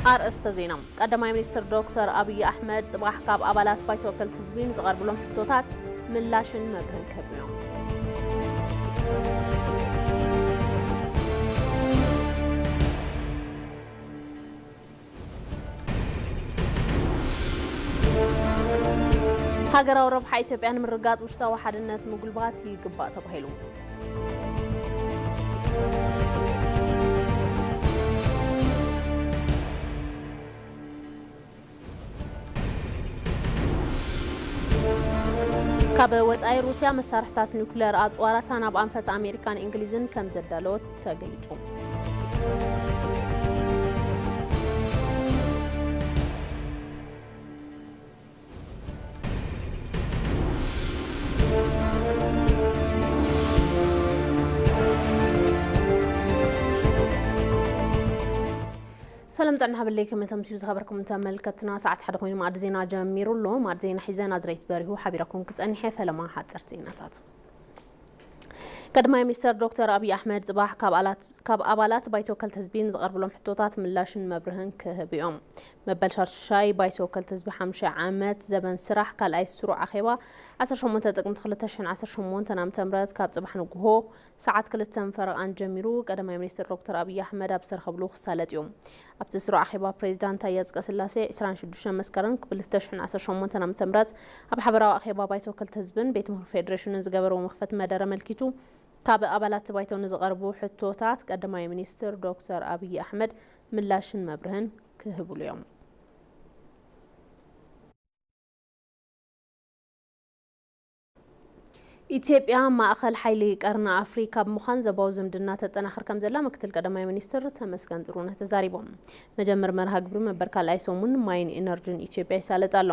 ኣርእስተ ዜና። ቀዳማይ ሚኒስትር ዶክተር ኣብይ ኣሕመድ ጽባሕ ካብ ኣባላት ባይቶ ወከልቲ ህዝቢ ንዝቐርብሎም ሕቶታት ምላሽን መብርህን ክህቡ እዮም። ሃገራዊ ረብሓ ኢትዮጵያ ንምርግጋጽ ውሽጣዊ ሓድነት ምጉልባት ይግባእ ተባሂሉ። ካብ ወጻኢ፣ ሩስያ መሳርሕታት ኒውክለር ኣጽዋራታ ናብ ኣንፈት ኣሜሪካን እንግሊዝን ከም ዘዳለወት ተገሊጹ። ሰላም ጥዕና ሃበለይ፣ ከመይ ተምስዩ ዝኸበርኩም ተመልከትና፣ ሰዓት ሓደ ኮይኑ መኣዲ ዜና ጀሚሩ ኣሎ። መኣዲ ዜና ሒዘ ናዝሬት በሪሁ ሓቢረኩም ክጸኒሐ። ፈለማ ሓጸርቲ ዜናታት። ቀዳማይ ሚኒስተር ዶክተር ኣብይ ኣሕመድ ጽባሕ ካብ ኣላት-፣ ካብ ኣባላት ባይቶ ወከልቲ ህዝቢ ንዝቐርብሎም ሕቶታት ምላሽን መብርህን ክህቡ እዮም። መበል ሻዱሻይ ባይቶ ወከልቲ ህዝቢ ሓሙሻይ ዓመት ዘበን ስራሕ ካልኣይ ስሩዕ ኣኼባ ዓሰርተ ሸሞንተ ጥቅምቲ ክልተ ሽሕን ዓሰርተ ሸሞንተን ዓመተ ምህረት ካብ ጽባሕ ንግሆ ሰዓት ክልተን ፈረቓን ጀሚሩ ቀዳማይ ሚኒስትር ዶክተር ኣብይ ኣሕመድ ኣብ ዝተረኸብሉ ክሳለጥ እዩ። ኣብቲ ስሩዕ ኣኼባ ፕሬዚዳንት ታየ ኣፅቀስላሴ ዕስራን ሽዱሽተን መስከረም ክልተ ሽሕን ዓሰርተ ሸሞንተን ዓመተ ምህረት ኣብ ሓበራዊ ኣኼባ ባይቶ ወከልቲ ህዝብን ቤት ምኽሪ ፌዴሬሽንን ዝገበርዎ መኽፈቲ መደረ ኣመልኪቱ ካብ ኣባላት ባይቶ ንዝቐርቡ ሕቶታት ቀዳማይ ሚኒስትር ዶክተር ኣብይ ኣሕመድ ምላሽን መብርህን ክህብሉ እዮም። ኢትዮጵያ ማእኸል ሓይሊ ቀርኒ ኣፍሪካ ብምዃን ዞባዊ ዝምድና ተጠናኽር ከም ዘላ ምክትል ቀዳማይ ሚኒስትር ተመስገን ጥሩነህ ተዛሪቦም። መጀመር መርሃ ግብሪ መበል ካልኣይ ሰሙን ማይን ኢነርጂን ኢትዮጵያ ይሳለጥ ኣሎ።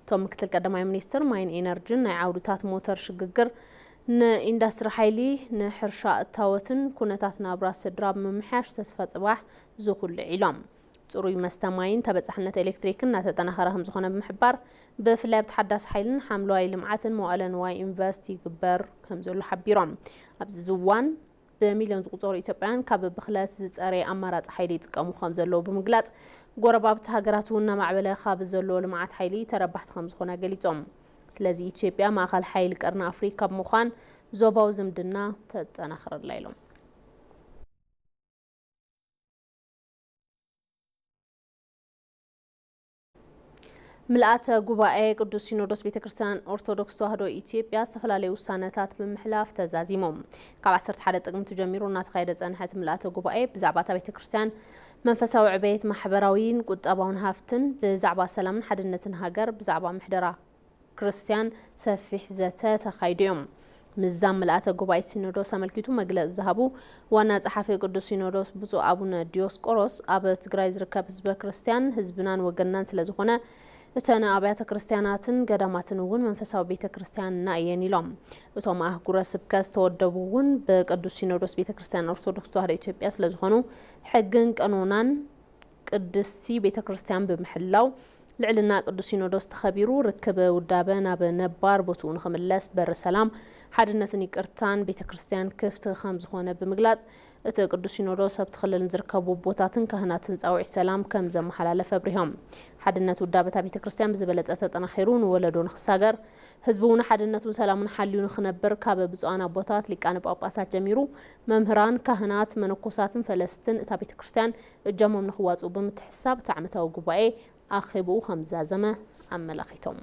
እቶም ምክትል ቀዳማይ ሚኒስትር ማይን ኢነርጂን ናይ ዓውድታት ሞተር ሽግግር ንኢንዳስትሪ ሓይሊ፣ ንሕርሻ እታወትን ኩነታት ናብራ ስድራ ብምምሕያሽ ተስፋ ጽባሕ ዝኹልዕ ኢሎም። ጽሩይ መስተ ማይን ተበጻሕነት ኤሌክትሪክን እናተጠናኸረ ከም ዝኾነ ብምሕባር፣ ብፍላይ ኣብ ተሓዳሲ ሓይልን ሓምለዋይ ልምዓትን መዋእለ ንዋይ ኢንቨስት ይግበር ከም ዘሎ ሓቢሮም። ኣብዚ ዝዋን ብሚልዮን ዝቑጸሩ ኢትዮጵያውያን ካብ ብኽለት ዝጸረየ ኣማራጺ ሓይሊ ይጥቀሙ ከም ዘለዉ ብምግላጽ፣ ጎረባብቲ ሃገራት እውን እናማዕበለ ካብ ዘሎ ልምዓት ሓይሊ ተረባሕቲ ከም ዝኾና ገሊጾም። ስለዚ ኢትዮጵያ ማእኸል ሓይሊ ቀርኒ ኣፍሪካ ብምዃን ዞባዊ ዝምድና ተጠናኽረላ ኢሎም። ምልኣተ ጉባኤ ቅዱስ ሲኖዶስ ቤተ ክርስቲያን ኦርቶዶክስ ተዋህዶ ኢትዮጵያ ዝተፈላለዩ ውሳነታት ብምሕላፍ ተዛዚሞም። ካብ ዓሰርተ ሓደ ጥቅምቲ ጀሚሩ እናተኻየደ ጸንሐ እቲ ምልኣተ ጉባኤ ብዛዕባ እታ ቤተ ክርስቲያን መንፈሳዊ ዕቤት፣ ማሕበራዊን ቁጠባውን ሃፍትን፣ ብዛዕባ ሰላምን ሓድነትን ሃገር፣ ብዛዕባ ምሕደራ ክርስቲያን ሰፊሕ ዘተ ተኻይዱ እዮም። ምዛም ምልኣተ ጉባኤ ሲኖዶስ ኣመልኪቱ መግለጺ ዝሃቡ ዋና ጸሓፊ ቅዱስ ሲኖዶስ ብፁዕ ኣቡነ ዲዮስቆሮስ፣ ኣብ ትግራይ ዝርከብ ህዝበ ክርስቲያን ህዝብናን ወገንናን ስለ ዝኾነ፣ እተን ኣብያተ ክርስቲያናትን ገዳማትን እውን መንፈሳዊ ቤተ ክርስቲያንና እየን ኢሎም። እቶም ኣህጉረ ስብከት ዝተወደቡ እውን ብቅዱስ ሲኖዶስ ቤተ ክርስቲያን ኦርቶዶክስ ተዋህዶ ኢትዮጵያ ስለ ዝኾኑ፣ ሕግን ቀኖናን ቅድስቲ ቤተ ክርስቲያን ብምሕላው፣ ልዕልና ቅዱስ ሲኖዶስ ተኸቢሩ፣ ርክብ ውዳበ ናብ ነባር ቦትኡ ንኽምለስ በሪ ሰላም፣ ሓድነትን ይቅርታን ቤተ ክርስቲያን ክፍቲ ከም ዝኾነ ብምግላጽ፣ እቲ ቅዱስ ሲኖዶስ ኣብቲ ክልል ንዝርከቡ ኣቦታትን ካህናትን ጻውዒት ሰላም ከም ዘመሓላለፈ ኣብሪሆም። ሓድነት ውዳበ እታ ቤተ ክርስቲያን ብዝበለጸ ተጠናኺሩ ንወለዶ ንኽሳገር፣ ህዝቢ እውን ሓድነቱን ሰላሙን ሓልዩ ንኽነብር ካብ ብፁዓን ኣቦታት ሊቃነ ጳጳሳት ጀሚሩ መምህራን፣ ካህናት፣ መነኮሳትን ፈለስትን እታ ቤተ ክርስቲያን እጃሞም ንኽዋፅኡ ብምትሕሳብ እቲ ዓመታዊ ጉባኤ ኣኼብኡ ከም ዝዛዘመ ኣመላኺቶም።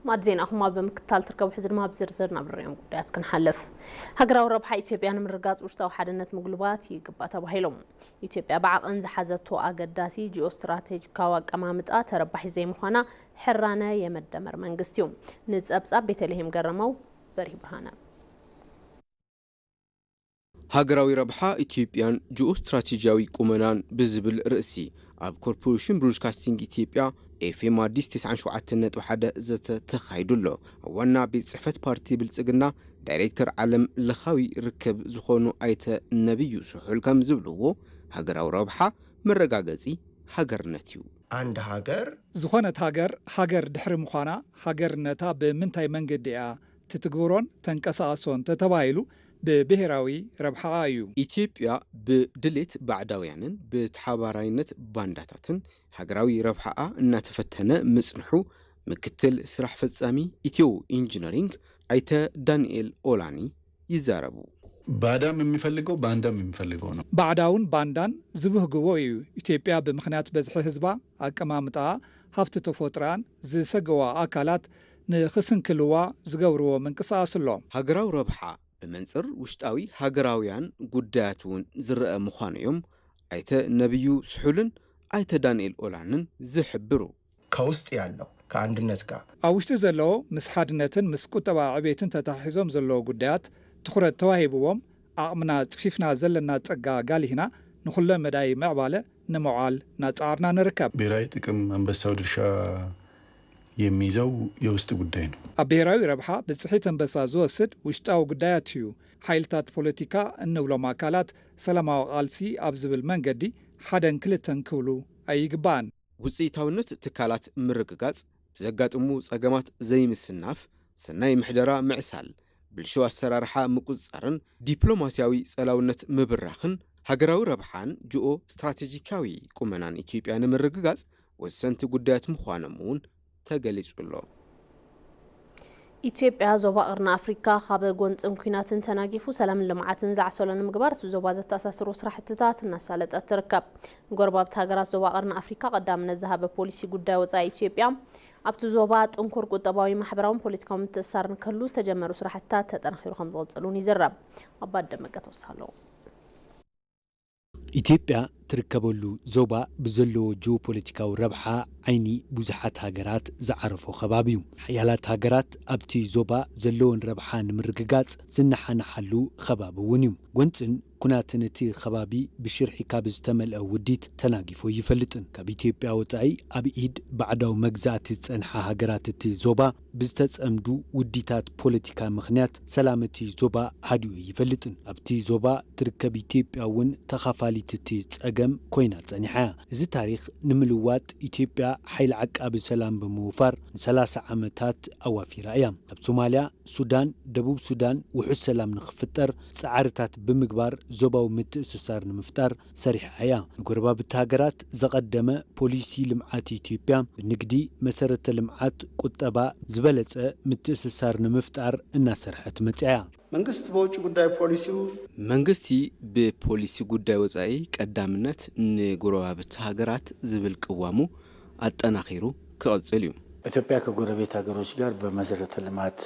ማዕድ ዜናኹም ኣብ ምክትታል ትርከቡ። ሕዚ ድማ ኣብ ዝርዝር ናብ ንሪኦም ጉዳያት ክንሓልፍ። ሃገራዊ ረብሓ ኢትዮጵያ ንምርጋፅ ውሽጣዊ ሓድነት ምጉልባት ይግባእ ተባሂሉ። ኢትዮጵያ ብዓቐን ዝሓዘቶ ኣገዳሲ ጂኦስትራቴጂካዊ ኣቀማምጣ ተረባሒ ዘይምዃና ሕራነ የመደመር መንግስቲ እዩ። ንፀብፃብ ቤተልሔም ገረመው፣ በርሂ ብርሃነ። ሃገራዊ ረብሓ ኢትዮጵያን ጂኦ ስትራቴጂያዊ ቁመናን ብዝብል ርእሲ ኣብ ኮርፖሬሽን ብሮድካስቲንግ ኢትዮጵያ ኤፍኤም ኣዲስ ተስዓን ሸውዓተን ነጥቢ ሓደ ዘተ ተኻይዱ ኣሎ። ዋና ቤት ጽሕፈት ፓርቲ ብልጽግና ዳይሬክተር ዓለም ለኻዊ ርክብ ዝኾኑ ኣይተ ነብዩ ስሑል ከም ዝብልዎ፣ ሃገራዊ ረብሓ መረጋገጺ ሃገርነት እዩ። አንድ ሀገር ዝኾነት ሃገር ሃገር ድሕሪ ምዃና፣ ሃገርነታ ብምንታይ መንገዲ እያ ትትግብሮን ተንቀሳቕሶን ተተባሂሉ፣ ብብሄራዊ ረብሓኣ እዩ። ኢትዮጵያ ብድሌት ባዕዳውያንን ብተሓባራይነት ባንዳታትን ሃገራዊ ረብሓኣ እናተፈተነ ምጽንሑ ምክትል ስራሕ ፈጻሚ ኢትዮ ኢንጂነሪንግ ኣይተ ዳንኤል ኦላኒ ይዛረቡ። ባዳም የሚፈልገው ባንዳም የሚፈልገው ነው። ባዕዳውን ባንዳን ዝብህግዎ እዩ። ኢትዮጵያ ብምኽንያት በዝሒ ህዝባ፣ ኣቀማምጣኣ፣ ሃብቲ ተፈጥሮኣን ዝሰገዋ ኣካላት ንኽስንክልዋ ዝገብርዎ ምንቅስቓስ ኣሎ። ሃገራዊ ረብሓ ብመንጽር ውሽጣዊ ሃገራውያን ጉዳያት እውን ዝረአ ምዃኑ እዮም ኣይተ ነብዩ ስሑልን ኣይተ ዳንኤል ኦላንን ዝሕብሩ። ከውስጥ ያለው ከአንድነት ጋር ኣብ ውሽጢ ዘለዎ ምስ ሓድነትን ምስ ቁጠባ ዕቤትን ተተሓሒዞም ዘለዉ ጉዳያት ትኹረት ተዋሂብዎም፣ ዓቕምና ጽፊፍና ዘለና ጸጋ ጋሊህና ንኹለ መዳይ ምዕባለ ንምውዓል እናጸዓርና ንርከብ። ብሔራዊ ጥቅም አንበሳው ድርሻ የሚይዘው የውስጥ ጉዳይ ነው። ኣብ ብሔራዊ ረብሓ ብጽሒት ኣንበሳ ዝወስድ ውሽጣዊ ጉዳያት እዩ። ሓይልታት ፖለቲካ እንብሎም ኣካላት ሰላማዊ ቃልሲ ኣብ ዝብል መንገዲ ሓደን ክልተን ክብሉ ኣይግባእን። ውፅኢታውነት ትካላት ምርግጋፅ፣ ብዘጋጥሙ ፀገማት ዘይምስናፍ፣ ሰናይ ምሕደራ ምዕሳል፣ ብልሹ ኣሰራርሓ ምቁፅፃርን ዲፕሎማሲያዊ ፀላውነት ምብራኽን ሃገራዊ ረብሓን ጂኦ ስትራቴጂካዊ ቁመናን ኢትዮጵያ ንምርግጋፅ ወሰንቲ ጉዳያት ምዃኖም እውን ተገሊፁ ኣሎ። ኢትዮጵያ ዞባ ቀርኒ ኣፍሪካ ካብ ጎንፅን ኲናትን ተናጊፉ ሰላምን ልምዓትን ዝዓሰሎ ንምግባር እቲ ዞባ ዘተኣሳስሩ ስራሕትታት እናሳለጠት ትርከብ። ንጎረባብቲ ሃገራት ዞባ ቀርኒ ኣፍሪካ ቀዳምነት ዝሃበ ፖሊሲ ጉዳይ ወፃኢ ኢትዮጵያ ኣብቲ ዞባ ጥንኩር ቁጠባዊ፣ ማሕበራውን ፖለቲካዊ ምትእስሳር ንክህሉ ዝተጀመሩ ስራሕትታት ተጠናኺሩ ከም ዝቕፅል እውን ይዝረብ። ኣባደመቀ ተወሳለዎ። ኢትዮጵያ ትርከበሉ ዞባ ብዘለዎ ጂኦፖለቲካዊ ረብሓ ዓይኒ ብዙሓት ሃገራት ዝዓረፎ ከባቢ እዩ። ሓያላት ሃገራት ኣብቲ ዞባ ዘለወን ረብሓ ንምርግጋጽ ዝነሓነሓሉ ከባቢ እውን እዩ። ጎንጽን ኩናትን እቲ ከባቢ ብሽርሒ ካብ ዝተመልአ ውዲት ተናጊፎ ይፈልጥን። ካብ ኢትዮጵያ ወጻኢ ኣብ ኢድ ባዕዳዊ መግዛእቲ ዝጸንሓ ሃገራት እቲ ዞባ ብዝተጸምዱ ውዲታት ፖለቲካ ምኽንያት ሰላም እቲ ዞባ ሃዲኡ ይፈልጥን። ኣብቲ ዞባ ትርከብ ኢትዮጵያ እውን ተኻፋሊት እቲ ጸገም ኮይና ጸኒሓ እያ። እዚ ታሪኽ ንምልዋጥ ኢትዮጵያ ሓይሊ ዓቃቢ ሰላም ብምውፋር ንሰላሳ ዓመታት ኣዋፊራ እያ። ኣብ ሶማልያ፣ ሱዳን፣ ደቡብ ሱዳን ውሑስ ሰላም ንኽፍጠር ጻዕርታት ብምግባር ዞባዊ ምትእስሳር ንምፍጣር ሰሪሓ እያ። ንጎረባብቲ ሃገራት ዘቐደመ ፖሊሲ ልምዓት ኢትዮጵያ ብንግዲ፣ መሰረተ ልምዓት፣ ቁጠባ ዝበለጸ ምትእስሳር ንምፍጣር እናሰርሐት መጺኣ እያ። መንግስት በውጭ ጉዳይ ፖሊሲው መንግስቲ ብፖሊሲ ጉዳይ ወጻኢ ቀዳምነት ንጎረባብቲ ሃገራት ዝብል ቅዋሙ ኣጠናኺሩ ክቕጽል እዩ። ኢትዮጵያ ከጎረቤት ሀገሮች ጋር በመሰረተ ልማት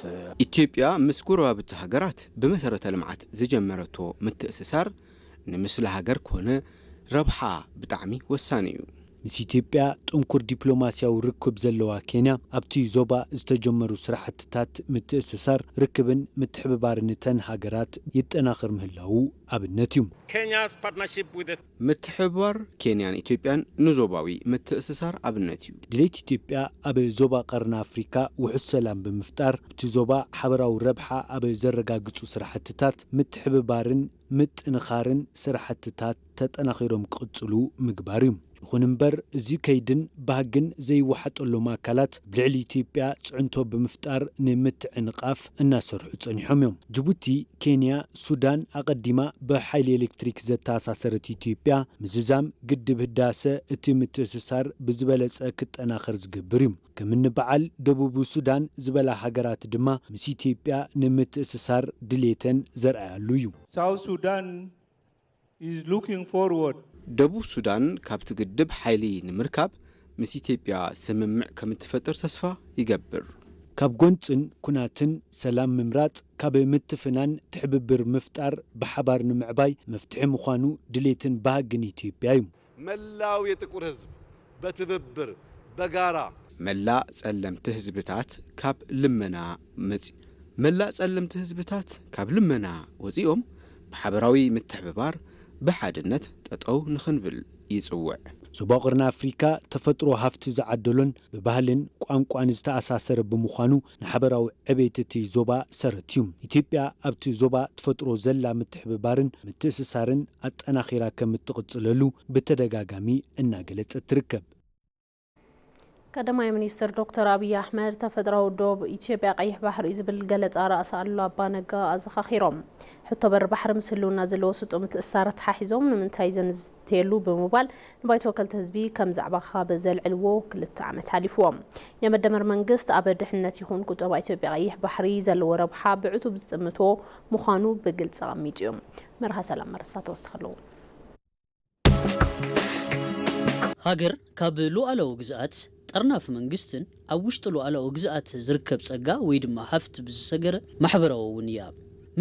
ኢትዮጵያ ምስ ጎረባብቲ ሃገራት ብመሰረተ ልምዓት ዝጀመረቶ ምትእስሳር ንምስሊ ሃገር ኮነ ረብሓ ብጣዕሚ ወሳኒ እዩ። ምስ ኢትዮጵያ ጥንኩር ዲፕሎማሲያዊ ርክብ ዘለዋ ኬንያ ኣብቲ ዞባ ዝተጀመሩ ስራሕትታት ምትእስሳር ርክብን ምትሕብባርን እተን ሃገራት ይጠናኸር ምህላዉ ኣብነት እዩ። Kenya's partnership with the ምትሕብባር ኬንያን ኢትዮጵያን ንዞባዊ ምትእስሳር ኣብነት እዩ። ድሌት ኢትዮጵያ ኣብ ዞባ ቀርኒ ኣፍሪካ ውሑስ ሰላም ብምፍጣር ኣብቲ ዞባ ሓበራዊ ረብሓ ኣብ ዘረጋግፁ ስራሕትታት ምትሕብባርን ምጥንኻርን ስራሕትታት ተጠናኺሮም ክቕፅሉ ምግባር እዩ። ይኹን እምበር እዚ ከይድን ባህግን ዘይወሓጠሎም ኣካላት ኣብ ልዕሊ ኢትዮጵያ ፅዕንቶ ብምፍጣር ንምትዕንቓፍ እናሰርሑ ፀኒሖም እዮም። ጅቡቲ፣ ኬንያ፣ ሱዳን ኣቐዲማ ብሓይሊ ኤሌክትሪክ ዘተኣሳሰረት ኢትዮጵያ ምዝዛም ግድብ ህዳሰ እቲ ምትእስሳር ብዝበለፀ ክጠናኸር ዝገብር እዩ። ከምኒ በዓል ደቡብ ሱዳን ዝበላ ሃገራት ድማ ምስ ኢትዮጵያ ንምትእስሳር ድሌተን ዘርኣያሉ እዩ። South Sudan is looking forward. ደቡብ ሱዳን ካብቲ ግድብ ሓይሊ ንምርካብ ምስ ኢትዮጵያ ስምምዕ ከም እትፈጥር ተስፋ ይገብር። ካብ ጎንፅን ኩናትን ሰላም ምምራፅ ካብ ምትፍናን ትሕብብር ምፍጣር ብሓባር ንምዕባይ መፍትሒ ምዃኑ ድሌትን ባህግን ኢትዮጵያ እዩ። መላው የጥቁር ህዝብ በትብብር በጋራ መላእ ጸለምቲ ህዝብታት ካብ ልመና መጺ መላእ ጸለምቲ ህዝብታት ካብ ልመና ወጺኦም ብሓበራዊ ምትሕብባር ብሓድነት ጠጠው ንኽንብል ይጽውዕ። ዞባ ቀርኒ ኣፍሪካ ተፈጥሮ ሃፍቲ ዝዓደሎን ብባህልን ቋንቋን ዝተኣሳሰረ ብምዃኑ፣ ንሓበራዊ ዕቤት እቲ ዞባ ሰረት እዩ። ኢትዮጵያ ኣብቲ ዞባ ትፈጥሮ ዘላ ምትሕብባርን ምትእስሳርን ኣጠናኺራ ከም እትቕጽለሉ ብተደጋጋሚ እናገለጸት ትርከብ። ቀዳማይ ሚኒስትር ዶክተር ኣብይ ኣሕመድ፣ ተፈጥሮኣዊ ዶብ ኢትዮጵያ ቀይሕ ባሕሪ እዩ ዝብል ገለጻ ራእሲ ኣሉላ ኣባነጋ ኣዘኻኺሮም። ሕቶ በሪ ባሕሪ ምስ ህልውና ዘለዎ ስጡም ምትእስሳር ኣተሓሒዞም፣ ንምንታይ ዘንዝትየሉ ብምባል ንባይቶ ወከልቲ ህዝቢ ከም ዛዕባ ካብ ዘልዕልዎ ክልተ ዓመት ሓሊፍዎም። ናይ መደመር መንግስት ኣብ ድሕነት ይኹን ቁጠባ ኢትዮጵያ ቀይሕ ባሕሪ ዘለዎ ረብሓ ብዕቱብ ዝጥምቶ ምዃኑ ብግልፂ ኣቐሚጡ እዩ። መርሃ ሰላም መረሳ ተወስኽ ኣለዎ። ሃገር ካብ ሉዓላዊ ግዝኣት፣ ጠርናፊ መንግስትን ኣብ ውሽጢ ሉዓላዊ ግዝኣት ዝርከብ ጸጋ ወይ ድማ ሃፍቲ ብዝሰገረ ማሕበራዊ እውን እያ።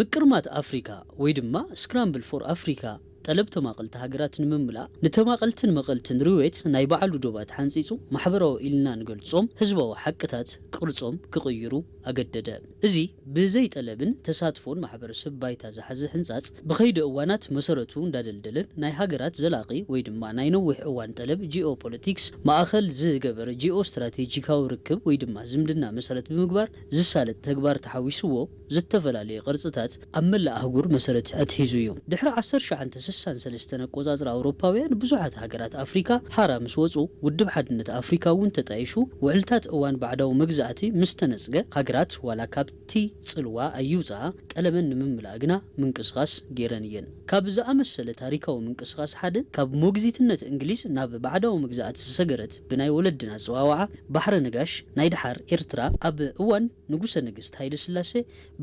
ምቅርማት ኣፍሪካ ወይ ድማ ስክራምብል ፎር ኣፍሪካ ጠለብ ተማቐልቲ ሃገራት ንምምላእ ንተማቐልትን መቐልትን ርዌት ናይ ባዕሉ ዶባት ሓንጺጹ ማሕበራዊ ኢልና ንገልጾም ህዝባዊ ሓቅታት ቅርጾም ክቕይሩ ኣገደደ። እዚ ብዘይ ጠለብን ተሳትፎን ማሕበረሰብ ባይታ ዝሓዘ ሕንጻጽ ብኸይዲ እዋናት መሰረቱ እንዳደልደለን ናይ ሃገራት ዘላቒ ወይ ድማ ናይ ነዊሕ እዋን ጠለብ ጂኦ ፖለቲክስ ማእኸል ዝገበረ ጂኦ ስትራቴጂካዊ ርክብ ወይ ድማ ዝምድና መሰረት ብምግባር ዝሳለጥ ተግባር ተሓዊስዎ ዝተፈላለየ ቅርፅታት ኣብ መላእ ኣህጉር መሰረት ኣትሒዙ እዩ። ድሕሪ ዓሰርተ ትሽዓተ ስሳን ሰለስተን ኣቆፃፅራ ኣውሮፓውያን ብዙሓት ሃገራት ኣፍሪካ ሓራ ምስ ወፁ ውድብ ሓድነት ኣፍሪካ እውን ተጣይሹ ውዕልታት እዋን ባዕዳዊ መግዛእቲ ምስ ተነፅገ ሃገራት ዋላ ካብ እቲ ጽልዋ ኣይውጻኣ ጠለበን ንምምላእ ግና ምንቅስቓስ ገይረን እየን። ካብ ዝኣመሰለ ታሪካዊ ምንቅስቓስ ሓደ ካብ ሞግዚትነት እንግሊዝ ናብ ባዕዳዊ መግዛእቲ ዝሰገረት ብናይ ወለድና ኣጸዋውዓ ባሕረ ነጋሽ ናይ ደሓር ኤርትራ ኣብ እዋን ንጉሰ ነገስት ሃይለ ስላሴ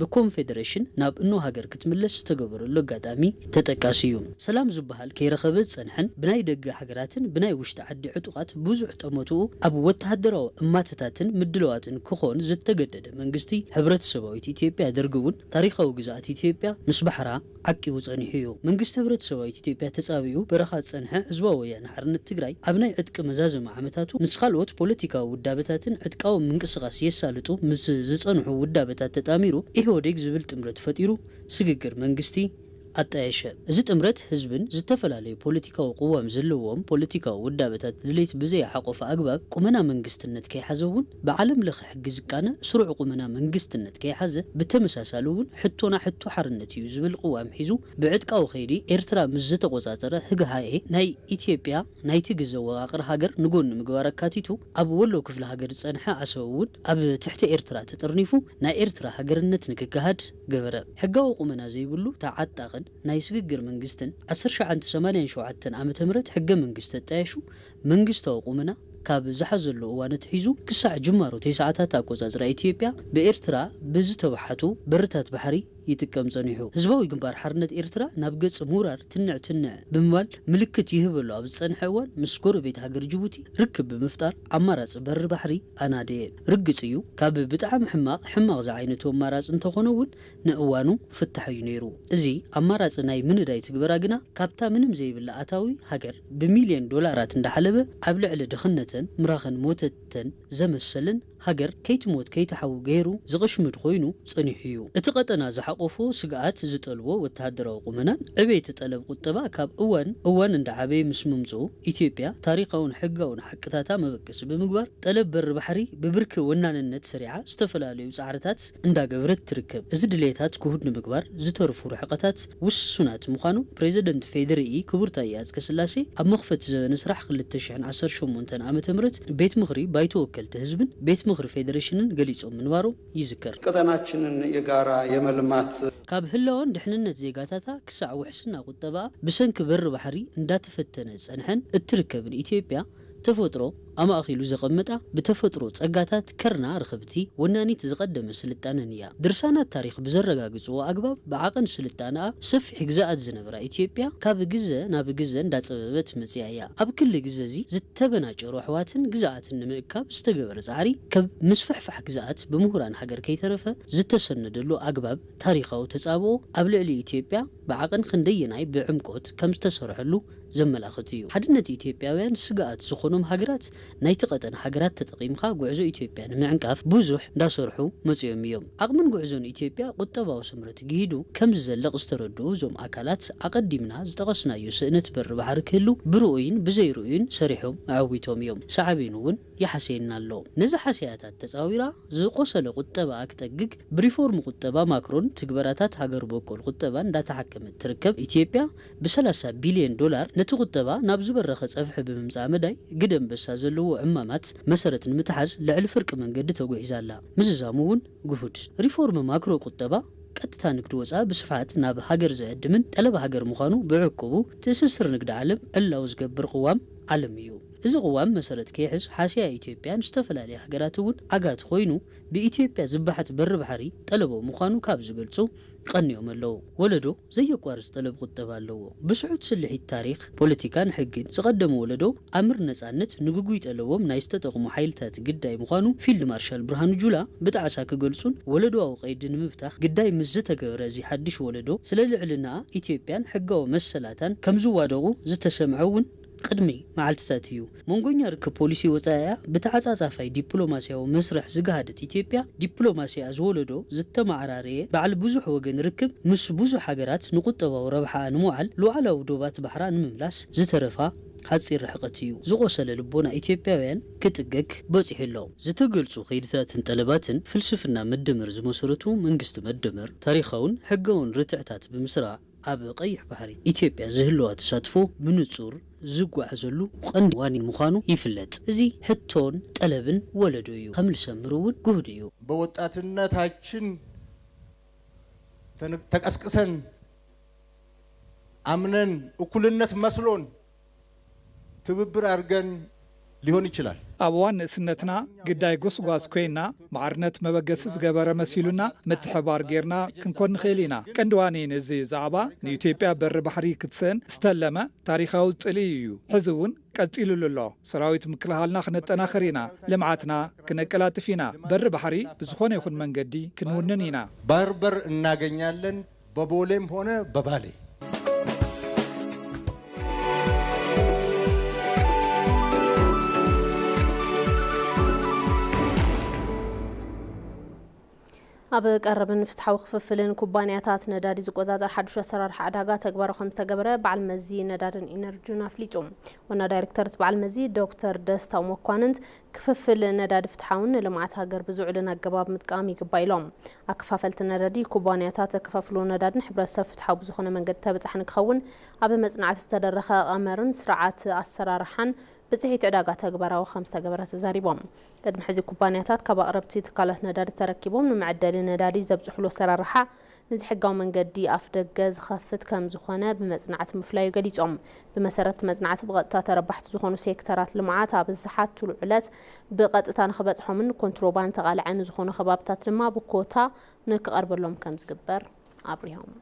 ብኮንፌደሬሽን ናብ እኖ ሃገር ክትምለስ ዝተገበረሉ ኣጋጣሚ ተጠቃሲ እዩ። ሰላም ዝበሃል ከይረኸበ ዝጸንሐን ብናይ ደገ ሃገራትን ብናይ ውሽጢ ዓዲ ዕጡቓት ብዙሕ ጠመትኡ ኣብ ወተሃደራዊ እማተታትን ምድለዋትን ክኾን ዝተገደደ መንግስቲ ሕብረተሰባዊት ኢትዮጵያ ደርግ እውን ታሪኻዊ ግዝኣት ኢትዮጵያ ምስ ባሕራ ዓቂቡ ጸኒሑ እዩ። መንግስቲ ሕብረተሰባዊት ኢትዮጵያ ተጻቢኡ በረኻ ዝጸንሐ ህዝባዊ ወያነ ሓርነት ትግራይ ኣብ ናይ ዕጥቂ መዛዘሚ ዓመታቱ ምስ ካልኦት ፖለቲካዊ ውዳበታትን ዕጥቃዊ ምንቅስቓስ የሳልጡ ምስ ዝጸንሑ ውዳበታት ተጣሚሩ ኢህወዴግ ዝብል ጥምረት ፈጢሩ ስግግር መንግስቲ ኣጣየሸ። እዚ ጥምረት ህዝብን ዝተፈላለዩ ፖለቲካዊ ቅዋም ዘለዎም ፖለቲካዊ ውዳበታት ድሌት ብዘይሓቆፈ ኣግባብ ቁመና መንግስትነት ከይሓዘ እውን ብዓለም ለኸ ሕጊ ዝቃነ ስሩዕ ቁመና መንግስትነት ከይሓዘ ብተመሳሳሊ እውን ሕቶና ሕቶ ሓርነት እዩ ዝብል ቅዋም ሒዙ ብዕጥቃዊ ከይዲ ኤርትራ ምስ ዝተቆጻጸረ ህግሓኤ ናይ ኢትዮጵያ ናይቲ ግዘ ወቓቕር ሃገር ንጎኒ ምግባር ኣካቲቱ ኣብ ወሎ ክፍለ ሃገር ዝጸንሐ ኣሰብ እውን ኣብ ትሕቲ ኤርትራ ተጠርኒፉ ናይ ኤርትራ ሃገርነት ንክገሃድ ገበረ። ሕጋዊ ቁመና ዘይብሉ ተዓጣቕን ናይ ስግግር መንግስትን ዓሰርተ ትሽዓተ ሰማንያን ሸውዓተን ዓመተ ምህረት ሕገ መንግስቲ ኣጣየሹ መንግስታዊ ቁመና ካብ ዝሓዘሉ እዋን ኣትሒዙ ክሳዕ ጅማሮ ተስዓታት ኣቆጻጽራ ኢትዮጵያ ብኤርትራ ብዝተባሓቱ በርታት ባሕሪ ይጥቀም ጸኒሑ። ህዝባዊ ግንባር ሓርነት ኤርትራ ናብ ገጽ ምውራር ትንዕ ትንዕ ብምባል ምልክት ይህበሉ ኣብ ዝጸንሐ እዋን ምስ ጎረቤት ሃገር ጅቡቲ ርክብ ብምፍጣር ኣማራጺ በሪ ባሕሪ ኣናደየ። ርግጽ እዩ ካብ ብጣዕሚ ሕማቕ ሕማቕ ዝዓይነቱ ኣማራጺ እንተኾነ እውን ንእዋኑ ፍታሕ እዩ ነይሩ። እዚ ኣማራጺ ናይ ምንዳይ ትግበራ ግና ካብታ ምንም ዘይብላ ኣታዊ ሃገር ብሚልዮን ዶላራት እንዳሓለበ ኣብ ልዕሊ ድኽነተን ምራኽን ሞተተን ዘመሰለን ሃገር ከይትሞት ከይትሓዊ ገይሩ ዝቕሽምድ ኮይኑ ጸኒሑ እዩ። እቲ ቀጠና ዝሓቆፎ ስግኣት ዝጠልቦ ወተሃደራዊ ቁመናን ዕቤት ጠለብ ቁጠባ ካብ እዋን እዋን እንዳዓበየ ምስ ምምጽኡ ኢትዮጵያ ታሪኻውን ሕጋውን ሓቅታታ መበገሲ ብምግባር ጠለብ በሪ ባሕሪ ብብርኪ ወናንነት ሰሪዓ ዝተፈላለዩ ጻዕርታት እንዳገበረት ትርከብ። እዚ ድሌታት ክሁድ ንምግባር ዝተርፉ ርሕቀታት ውሱናት ምዃኑ ፕሬዚደንት ፌዴሪኢ ክቡር ታየ ኣጽቀስላሴ ኣብ መኽፈቲ ዘበነ ስራሕ ክልተ ሽሕን ዓሰርተ ሸሞንተን ዓመተ ምህረት ቤት ምኽሪ ባይቶ ወከልቲ ህዝብን ቤት ምኽሪ ፌዴሬሽንን ገሊጾም ምንባሮም ይዝከር። ቀጠናችንን የጋራ የመልማት ካብ ህላወን ድሕንነት ዜጋታታ ክሳዕ ውሕስና ቁጠባ ብሰንኪ በሪ ባሕሪ እንዳተፈተነ ዝጸንሐን እትርከብን ኢትዮጵያ ተፈጥሮ ኣማእኪሉ ዘቐመጣ ብተፈጥሮ ጸጋታት ከርና ርኽብቲ ወናኒት ዝቐደመ ስልጣነን እያ። ድርሳናት ታሪኽ ብዘረጋግጽዎ ኣግባብ ብዓቐን ስልጣነኣ ሰፊሕ ግዝኣት ዝነበራ ኢትዮጵያ ካብ ግዘ ናብ ግዘ እንዳጸበበት መጺኣ እያ። ኣብ ክሊ ግዘ እዚ ዝተበናጨሩ ኣሕዋትን ግዝኣትን ንምእካብ ዝተገበረ ጻዕሪ ካብ ምስፍሕፋሕ ግዝኣት ብምሁራን ሃገር ከይተረፈ ዝተሰነደሉ ኣግባብ ታሪኻዊ ተጻብኦ ኣብ ልዕሊ ኢትዮጵያ ብዓቐን ክንደየናይ ብዕምቆት ከም ዝተሰርሐሉ ዘመላኽት እዩ። ሓድነት ኢትዮጵያውያን ስግኣት ዝኾኖም ሃገራት ናይቲ ቀጠና ሃገራት ተጠቒምካ ጉዕዞ ኢትዮጵያ ንምዕንቃፍ ብዙሕ እንዳሰርሑ መጺኦም እዮም። ዓቕምን ጉዕዞን ኢትዮጵያ ቁጠባዊ ስምረት ግሂዱ ከም ዝዘልቕ ዝተረድኡ እዞም ኣካላት፣ ኣቐዲምና ዝጠቐስናዮ ስእነት በሪ ባሕሪ ክህሉ ብርኡይን ብዘይርኡይን ሰሪሖም ኣዕዊቶም እዮም። ሳዕቤኑ እውን ይሓስየና ኣሎ። ነዚ ሓስያታት ተጻዊራ ዝቖሰለ ቁጠባኣ ክጠግግ ብሪፎርም ቁጠባ ማክሮን ትግበራታት ሃገር በቆል ቁጠባን እንዳተሓከመት ትርከብ ኢትዮጵያ፣ ብ30 ቢልዮን ዶላር ነቲ ቁጠባ ናብ ዝበረኸ ጸፍሒ ብምምጻእ መዳይ ግደ ኣንበሳ ዘለዎ ዕማማት መሰረት ንምትሓዝ ልዕሊ ፍርቂ መንገዲ ተጓዒዛ ኣላ። ምዝዛሙ እውን ግሁድ። ሪፎርም ማክሮ ቁጠባ ቀጥታ ንግዲ ወጻኢ ብስፍሓት ናብ ሃገር ዝዕድምን ጠለብ ሃገር ምዃኑ ብዕቁቡ ትእስስር ንግዲ ዓለም ዕላዊ ዝገብር ቅዋም ዓለም እዩ። እዚ ቅዋም መሰረት ከይሕዝ ሓስያ ኢትዮጵያን ዝተፈላለያ ሃገራት እውን ዓጋቲ ኮይኑ ብኢትዮጵያ ዝበሓት በሪ ባሕሪ ጠለቦ ምዃኑ ካብ ዝገልጹ ቀንዮም ኣለዉ። ወለዶ ዘየቋርጽ ጠለብ ቁጠባ ኣለዎ። ብስሑት ስልሒት ታሪኽ፣ ፖለቲካን ሕግን ዝቐደመ ወለዶ ኣምር ነጻነት ንግጉይ ጠለቦም ናይ ዝተጠቕሙ ሓይልታት ግዳይ ምዃኑ ፊልድ ማርሻል ብርሃኑ ጁላ ብጣዕሳ ክገልጹን ወለዶኣዊ ቀይዲ ንምብታኽ ግዳይ ምስ ዝተገበረ እዚ ሓድሽ ወለዶ ስለ ልዕልና ኢትዮጵያን ሕጋዊ መሰላታን ከም ዝዋደቑ ዝተሰምዐ እውን ቅድሚ መዓልትታት እዩ። መንጎኛ ርክብ ፖሊሲ ወጻኢኣ ብተዓጻጻፋይ ዲፕሎማስያዊ መስርሕ ዝገሃደት ኢትዮጵያ፣ ዲፕሎማሲኣ ዝወለዶ ዝተመዓራረየ በዓል ብዙሕ ወገን ርክብ ምስ ብዙሕ ሃገራት ንቁጠባዊ ረብሓኣ ንምውዓል ሉዓላዊ ዶባት ባሕራ ንምምላስ ዝተረፋ ሓጺር ርሕቀት እዩ። ዝቖሰለ ልቦና ኢትዮጵያውያን ክጥገግ በጺሑ ኣሎ። ዝተገልጹ ከይድታትን ጠለባትን ፍልስፍና መደመር ዝመሰረቱ መንግስቲ መደመር ታሪኻውን ሕጋውን ርትዕታት ብምስራዕ ኣብ ቀይሕ ባሕሪ ኢትዮጵያ ዝህልዋ ተሳትፎ ብንጹር ዝጓዓዘሉ ቀንዲ ዋኒን ምዃኑ ይፍለጥ። እዚ ሕቶን ጠለብን ወለዶ እዩ። ከም ልሰምር እውን ግሁድ እዩ። በወጣትነታችን ተን-፣ ተቀስቅሰን አምነን እኩልነት መስሎን ትብብር አድርገን ሊሆን ይችላል። ኣብ እዋን ንእስነትና ግዳይ ጎስጓስ ኮይና ማዕርነት መበገሲ ዝገበረ መሲሉና ምትሕባር ጌርና ክንኮን ንኽእል ኢና። ቀንዲ ዋኒን እዚ ዛዕባ ንኢትዮጵያ በሪ ባሕሪ ክትስእን ዝተለመ ታሪኻዊ ጽልኢ እዩ። ሕዚ እውን ቀጺሉሉ ኣሎ። ሰራዊት ምክልኻልና ክነጠናኽር ኢና። ልምዓትና ክነቀላጥፍ ኢና። በሪ ባሕሪ ብዝኾነ ይኹን መንገዲ ክንውንን ኢና። ባርበር እናገኛለን በቦሌም ሆነ በባሌ። ኣብ ቀረብን ፍትሓዊ ክፍፍልን ኩባንያታት ነዳዲ ዝቆጻጸር ሓድሽ ኣሰራርሓ ዕዳጋ ተግባራዊ ከም ዝተገበረ በዓል መዚ ነዳድን ኢነርጂን ኣፍሊጡ። ዋና ዳይሬክተር እቲ በዓል መዚ ዶክተር ደስታው መኳንንት ክፍፍል ነዳዲ ፍትሓውን ንልምዓት ሃገር ብዝውዕልን ኣገባብ ምጥቃም ይግባእ ኢሎም። ኣከፋፈልቲ ነዳዲ፣ ኩባንያታት ዘከፋፍልዎ ነዳድን ሕብረተሰብ ፍትሓዊ ብዝኾነ መንገዲ ተበጻሒ ንክኸውን ኣብ መጽናዕቲ ዝተደረኸ ቀመርን ስርዓት ኣሰራርሓን ብጽሒት ዕዳጋ ተግባራዊ ከም ዝተገበረ ተዛሪቦም። ቅድሚ ሕዚ ኩባንያታት ካብ ኣቕረብቲ ትካላት ነዳዲ ተረኪቦም ንመዐደሊ ነዳዲ ዘብጽሕሉ ኣሰራርሓ ንዘይሕጋዊ መንገዲ ኣፍደገ ዝኸፍት ከም ዝኾነ ብመጽናዕቲ ምፍላዩ ገሊጾም። ብመሰረት እቲ መጽናዕቲ ብቐጥታ ተረባሕቲ ዝኾኑ ሴክተራት ልምዓት ኣብ ዝሓትሉ ዕለት ብቐጥታ ንኽበጽሖምን ኮንትሮባንድ ተቓላዓይ ንዝኾኑ ከባብታት ድማ ብኮታ ንክቐርበሎም ከም ዝግበር ኣብሪሆም።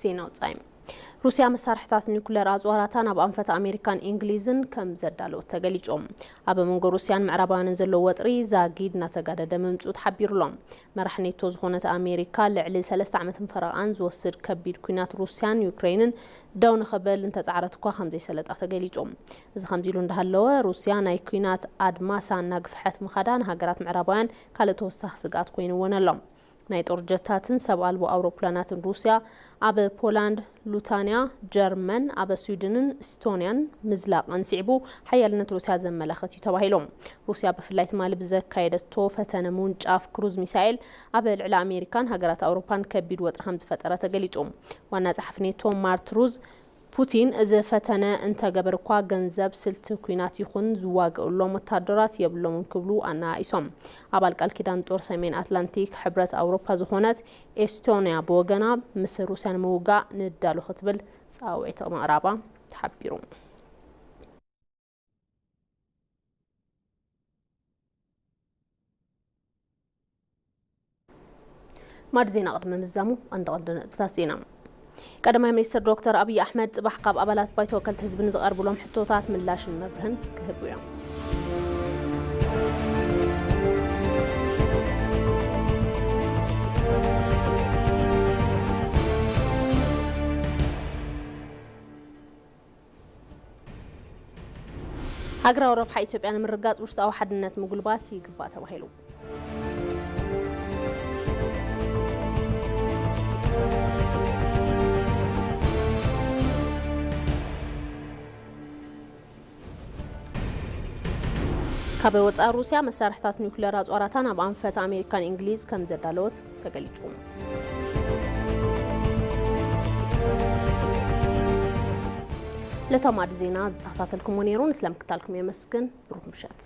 ዜና ወጻኢ። ሩስያ መሳርሕታት ኒኩለር ኣጽዋራታ ናብ ኣንፈት ኣሜሪካን እንግሊዝን ከም ዘዳለወት ተገሊጹ። ኣብ መንጎ ሩስያን ምዕራባውያንን ዘሎ ወጥሪ ዛጊድ እናተጋደደ ምምጽኡ ተሓቢሩ ኣሎ። መራሕ ኔቶ ዝኾነት ኣሜሪካ ልዕሊ ሰለስተ ዓመትን ፈረቓን ዝወስድ ከቢድ ኲናት ሩስያን ዩክሬንን ደው ንኽብል እንተጻዕረት እኳ ከም ዘይሰለጣ ተገሊጹ። እዚ ከምዚ ኢሉ እንዳሃለወ ሩስያ ናይ ኲናት ኣድማሳ እናግፍሐት ምኻዳ ንሃገራት ምዕራባውያን ካልእ ተወሳኺ ስግኣት ኮይንወን ኣሎ። ናይ ጦር ጀታትን ሰብ ኣልቦ ኣውሮፕላናትን ሩስያ ኣብ ፖላንድ፣ ሉታንያ፣ ጀርመን፣ ኣብ ስዊድንን ስቶንያን ምዝላቐን ስዒቡ ሓያልነት ሩስያ ዘመላኽት እዩ ተባሂሉ። ሩስያ ብፍላይ ትማሊ ብዘካየደቶ ፈተነ ምውንጫፍ ክሩዝ ሚሳኤል ኣብ ልዕሊ ኣሜሪካን ሃገራት ኣውሮፓን ከቢድ ወጥሪ ከም ዝፈጠረ ተገሊጹ። ዋና ጸሓፊ ኔቶ ማርክ ሩተ ፑቲን እዚ ፈተነ እንተገበር እኳ ገንዘብ፣ ስልቲ ኲናት ይኹን ዝዋገኡሎም ወታደራት የብሎምን ክብሉ ኣነኣኢሶም። ኣባል ቃል ኪዳን ጦር ሰሜን ኣትላንቲክ ሕብረት ኣውሮፓ ዝኾነት ኤስቶንያ ብወገና ምስ ሩስያ ንምውጋእ ንዳሎ ክትብል ጻውዒት ምቕራባ ተሓቢሩ። ማዕድ ዜና ቅድሚ ምዝዛሙ፣ ቀንዲ ቀንዲ ነጥብታት ዜና። ቀዳማይ ሚኒስትር ዶክተር ኣብይ ኣሕመድ ጽባሕ ካብ ኣባላት ባይቶ ወከልቲ ህዝቢ ንዝቐርብሎም ሕቶታት ምላሽን መብርህን ክህቡ እዮም። ሃገራዊ ረብሓ ኢትዮጵያ ንምርጋጽ ውሽጣዊ ሓድነት ምጉልባት ይግባእ ተባሂሉ። ካብ ወጻኢ፣ ሩስያ መሳርሕታት ኒውክለር ኣጽዋራታ ናብ ኣንፈት ኣሜሪካን እንግሊዝ ከም ዘዳለወት ተገሊጹ። ለተማድ ዜና ዝተኸታተልኩሞ ነይሩ። ንስለ ምክታልኩም የመስግን። ብሩኽ ምሸት።